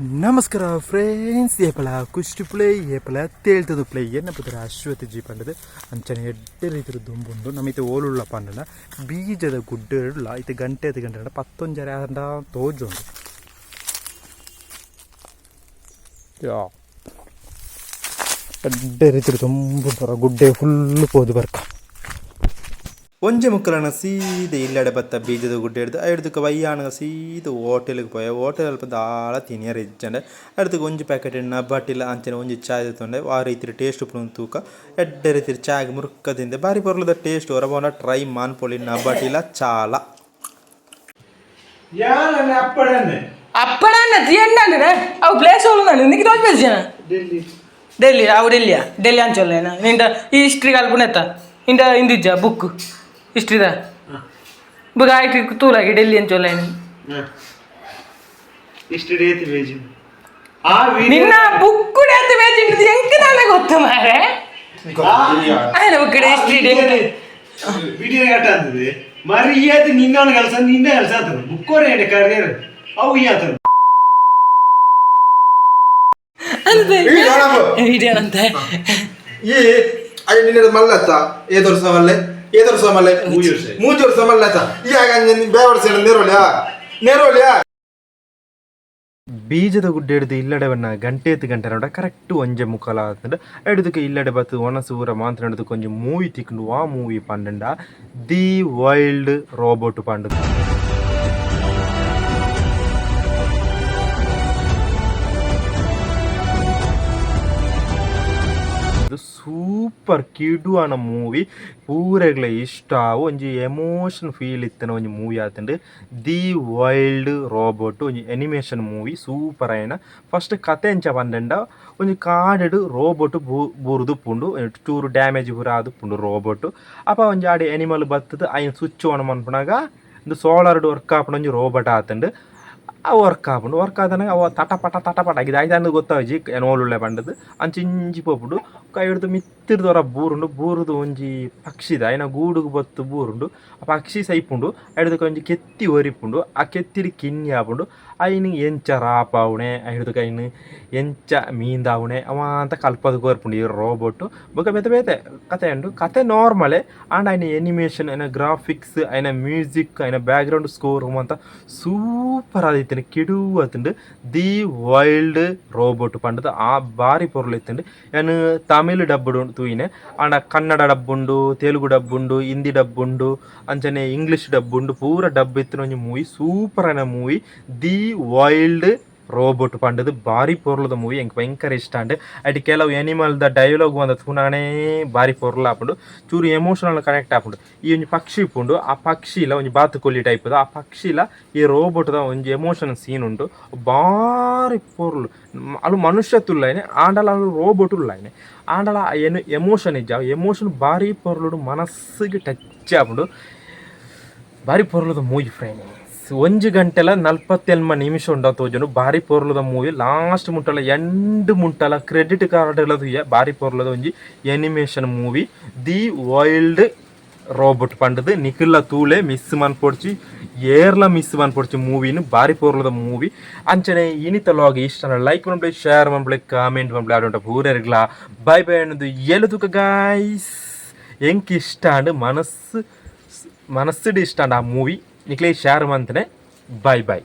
ನಮಸ್ಕಾರ ಫ್ರೆಂಡ್ಸ್, ಏಪಲ ಕುಷ್ಟಿ ಪ್ಲೇ ಏಪಲ ತೇಳ್ತದ ಪ್ಲೇ ಎನ್ನ ಪುದರ ಅಶ್ವತಿ ಜಿ ಪಂಡದು. ಅಂಚನೆ ಎಡ್ಡೆ ರೀತಿಯ ದುಂಬುಂಡು. ನಮಿತೆ ಓಲುಳ್ಳ ಪಂಡನ ಬೀಜದ ಗುಡ್ಡೆ ಉಳ್ಳ. ಇತ್ತೆ ಗಂಟೆ ಐದು ಗಂಟೆ ಪತ್ತೊಂಜರೆ ಆಂಡ ತೋಜುಂಡು. ಯಾ ಎಡ್ಡೆ ರೀತಿಯ ದುಂಬುಂಡು, ಗುಡ್ಡೆ ಫುಲ್ ಪೋದು ಬರ್ಕ. ಒಂಜೆ ಮುಕ್ಕಲನ ಸೀದ ಇಲ್ಲಡೆ ಬತ್ತ ಬೀಜದ ಗುಡ್ಡೆ ಹಿಡ್ದು ಐಡ್ದಕ್ಕೆ ವಯ್ಯಾಣಗ ಸೀದ ಹೋಟೆಲ್ಗೆ ಪೋಯೆ. ಹೋಟೆಲ್ ಅಲ್ಪ ದಾಳ ತಿನಿಯರ ಇಜ್ಜಂಡೆ. ಅಡ್ದಕ್ಕೆ ಒಂಜಿ ಪ್ಯಾಕೆಟ್ ನಬ್ಬಟ್ಟಿಲ್ಲ ಅಂಚನೆ ಒಂಜಿ ಚಾಯ್ ತಗೊಂಡೆ. ಆ ರೀತಿ ಟೇಸ್ಟ್ ಉಪ್ಪುನ ತೂಕ. ಎಡ್ಡೆ ರೀತಿ ಚಾಯ್ ಮುರುಕ್ಕ ತಿಂದೆ. ಬಾರಿ ಪೊರ್ಲುದ ಟೇಸ್ಟ್. ಹೊರಬೋನ ಟ್ರೈ ಮಾನ್ಪೊಲಿ ನಬ್ಬಟ್ಟಿಲ್ಲ ಚಾಲ. ಯಾರನ್ನ ಅಪ್ಪಡನ್ನೆ? ಅಪ್ಪಡನ್ನ ತಿಯಂಡಂದ್ರೆ ಅವು ಪ್ಲೇಸ್ ನಾನು ನಿನಗೆ ತೋಜ್ ಬೇಸಿನ. ಡೆಲ್ಲಿ. ಡೆಲ್ಲಿ, ಅವು ಡೆಲ್ಲಿಯಾ? ಡೆಲ್ಲಿ ಅಂಚೊಲ್ಲೇನ ನಿಂಡ ಈ ಹಿಸ್ಟ್ರಿ ಕಲ್ಪುನೆತ್ತ ಇಂಡ ಇಂದಿಜ್ಜ ಬುಕ್ ಹಿಸ್ಟ್ರಿದ ಬುಕ್ ಆಯ್ತು. ತೂಲಾಗಿ ಡೆಲ್ಲಿ ಅಂಚೊಲ್ಲೇನ? ಇಷ್ಟು ಡೇತಿ ಬೇಜು ಆ ವಿಡಿಯೋ. ನಿನ್ನ ಬುಕ್ ಎತ್ತ ಬೇಜ್ ಎಂಕ್ ನಾನೇ ಗೊತ್ತು ಮಾರೆ. ಆಯ್ನ book history. Video ಕಟ್ಟ ಅಂತದೆ ಮರ್ಯಾದೆ. ನಿನ್ನ ಕೆಲಸ ನಿನ್ನ ಕೆಲಸ ಆತನು ಬುಕ್ಕೋರೆ ಕರಿಯರ್ ಅವು ಆತನು. ವಿಡಿಯೋನಂತೆ. ಈ ಅಯ್ಯ ನಿನ್ನೆ ಮಲ್ಲತ್ತ ಏದೊರ್ಸ ಮಲ್ಲೆ, ಏದೊರ್ಸ ಮಲ್ಲೆ? ಮೂಜಿ ವರ್ಷ. ಮೂಜಿ ವರ್ಷ ಮಲ್ಲತ್ತ. ಈ ಆಗ ಬೇವರ್ಸ ನೆರೋಲಿಯಾ ನೆರೋಲಿಯಾ. ಬೀಜದ ಗುಡ್ಡೆ ಹಿಡಿದು ಇಲ್ಲಡೆವನ್ನ ಗಂಟೆ ಎತ್ತು ಗಂಟೆ ನೋಡ ಕರೆಕ್ಟ್ ಒಂಜೆ ಮುಖಲ ಆತಂಡ. ಹಿಡಿದಕ್ಕೆ ಇಲ್ಲಡೆ ಬತ್ತು ಒಣಸೂರ ಮಾತ್ರ ಹಿಡಿದಕ್ಕೆ ಒಂಜಿ ಮೂವಿ ತಿಕ್ಕೊಂಡು. ಆ ಮೂವಿ ಪಂಡಂಡ the wild robot ಪಂಡ. ಸೂಪರ್ ಕಿಡು ಆನ ಮೂವಿ. ಪೂರೆಗ್ಲ ಇಷ್ಟ ಆವು. ಒಂಜಿ ಎಮೋಷನ್ ಫೀಲ್ ಇತ್ತನ ಒಂಜಿ ಮೂವಿ ಆತಂಡು the wild robot. ಒಂಜಿ animation movie, super ಆಯ್ನ. First ಕತೆ ಎಂಚ ಪಂಡಂಡ, ಒಂಜಿ ಕಾಡೆಡ್ ರೋಬೋಟ್ ಬೂರುದು ಉಪ್ಪುಂಡು. ಚೂರು ಡ್ಯಾಮೇಜ್ ಪೂರ ಆದುಪ್ಪುಂಡು ರೋಬೋಟ್. ಅಪ ಒಂಜಿ ಆಡೆ ಎನಿಮಲ್ ಬತ್ತದ ಐನ್ ಸ್ವಿಚ್ ಆನ್ ಮನ್ಪುನಾಗ ಒಂದು ಸೋಲಾರ್ಡ್ ವರ್ಕ್ ಆಪುನ ಒಂಜಿ ರೋಬೋಟ್ ಆತಂಡು. ಆ ವರ್ಕ್ ಆಪುಂಡು. ವರ್ಕ್ ಆದನಾಗ ಅವ ತಟ ಪಟ ತಟ ಪಟ ಇದು ಆಯ್ತು ಗೊತ್ತಾಜಿ ಓಲುಳ್ಳೆ ಪಂಡದು. ಅಂಚ ಇಂಚಿ ಪೋಪುಂಡು. ಕೈ ಹಿಡ್ದು ಮಿತ್ತಿರ್ದು ಹೊರ ಬೂರುಂಡು. ಬೂರುದು ಒಂಜಿ ಪಕ್ಷಿದ ಐನ ಗೂಡುಗು ಬತ್ತು ಬೂರುಂಡು. ಆ ಪಕ್ಷಿ ಸೈಪುಂಡು. ಐಡ್ದಕ್ಕೆ ಒಂಜಿ ಕೆತ್ತಿ ಒರಿಪುಂಡು. ಆ ಕೆತ್ತಿಡ್ ಕಿನ್ನಿ ಆಪುಂಡು. ಐನ್ ಎಂಚ ರಾಪಾವುಣೆ, ಐಡ್ದಕ್ಕೆ ಐನ್ ಎಂಚ ಮೀಂದಾವುಣೆ ಅವ ಅಂತ ಕಲ್ಪದ ಕೋರ್ಪುಂಡು ಈ ರೋಬೋಟು. ಬೊಕ ಬೇತೆ ಬೇತೆ ಕತೆ ಉಂಡು. ಕತೆ ನಾರ್ಮಲೇ ಆಂಡ ಐನ ಎನಿಮೇಷನ್, ಐನ ಗ್ರಾಫಿಕ್ಸ್, ಐನ ಮ್ಯೂಸಿಕ್, ಐನ ಬ್ಯಾಕ್ಗ್ರೌಂಡ್ ಸ್ಕೋರ್ ಅಂತ ಸೂಪರ್ ಆದಿತ್ತಂಡು, ಕಿಡು ಆತುಂಡು. The wild robot ಪಂಡದು ಆ ಬಾರಿ ಪೊರ್ಲು ಇತ್ತುಂಡು. ಯಾನ್ ತಮಿಳ್ ಡಬ್ಬುಡು ತೂಯಿನೆ. ಆಂಡ ಕನ್ನಡ ಡಬ್ಬುಂಡು, ತೆಲುಗು ಡಬ್ಬುಂಡು, ಹಿಂದಿ ಡಬ್ಬುಂಡು, ಅಂಚನೆ ಇಂಗ್ಲೀಷ್ ಡಬ್ಬುಂಡು. ಪೂರ ಡಬ್ ಇತ್ತಿನ ಒಂಜಿ ಮೂವಿ, ಸೂಪರ್ ಆಯಿನ movie. The wild robot ಪಂಡದು ಬಾರಿ ಪೊರ್ಲುದ ಮೂವಿ. ಎಂಕ್ ಭಯಂಕರ ಇಷ್ಟ ಅಂಡ್. ಐಟ್ ಕೆಲವು ಎನಿಮಲ್ ದ ಡೈಲಾಗ್ ಬಂದ ತೂನಾನೇ ಬಾರಿ ಪೊರ್ಲು ಆಪುಂಡು. ಚೂರು ಎಮೋಷನಲ್ ಕನೆಕ್ಟ್ ಆಪುಂಡು. ಈ ಒಂಜಿ ಪಕ್ಷಿ ಉಪ್ಪುಂಡು. ಆ ಪಕ್ಷಿಲ ಒಂಜಿ ಬಾತುಕೋಳಿ ಟೈಪ್ ಆ ಪಕ್ಷಿಲ ಈ ರೋಬೋಟ್ದ ಒಂಜಿ ಎಮೋಷನಲ್ ಸೀನ್ ಉಂಟು. ಬಾರಿ ಪೊರ್ಲು. ಅಲು ಮನುಷ್ಯ ತುಲ್ಲೈನೆ ಆಂಡಲ ಅಲು ರೋಬೋಟ್ ಉಳ್ಳಾಯ್ನೆ. ಆಂಡಲ ಏನು ಎಮೋಷನ್ ಇಜ್ಜ, ಎಮೋಷನ್ ಬಾರಿ ಪೊರ್ಲುಡು ಮನಸ್ಸಿಗೆ ಟಚ್ ಆಪುಂಡು. ಬಾರಿ ಪೊರ್ಲುದ ಮೂವಿ ಫ್ರೆಂಡ್ಸ್. 1 ಗಂಟೆಲ 48 ನಿಮಿಷ ಉಂಡ ತೋಜುಂಡು. ಬಾರಿ ಪೊರ್ಲುದ ಮೂವಿ. ಲಾಸ್ಟ್ ಮುಟ್ಟಲ ಎಂಡ್ ಮುಟ್ಟಲ ಕ್ರೆಡಿಟ್ ಕಾರ್ಡ್ ತೂಯ. ಬಾರಿ ಪೊರ್ಲುದ ಒಂಜಿ animation movie the wild robot ಪಂಡದು. ನಿಖಿಲ್ಲ ತೂಲೆ, ಮಿಸ್ ಮನ್ಪೊಡ್ಚಿ, ಏರ್ಲ ಮಿಸ್ ಮನ್ಪೊಡ್ಚಿ ಮೂವಿನ. ಬಾರಿ ಪೊರ್ಲುದ ಮೂವಿ. ಅಂಚನೆ ಇನಿತ ವ್ಲಾಗ್ ಇಷ್ಟ ಲೈಕ್ ಮನ್ಪುಲೆ, ಶೇರ್ ಮನ್ಪುಲೆ, ಕಾಮೆಂಟ್ ಮನ್ಪುಲೆ. ಆಡುಂಟ ಪೂರೆರ್ಗ್ಲಾ ಬೈ ಬೈ ಅನ್ನೋದು ಎಲುದುಕ ಗಾಯ್ಸ್. ಎಂಕ್ ಇಷ್ಟ ಅಂಡ್ ಮನಸ್ಸು ಮನಸ್ಸುಡು ಇಷ್ಟ ಅಂಡ್ ಆ ಮೂವಿ. ನಿಕ್ಲೆ ಶೇರ್ ಮಂತನೆ. Bye bye.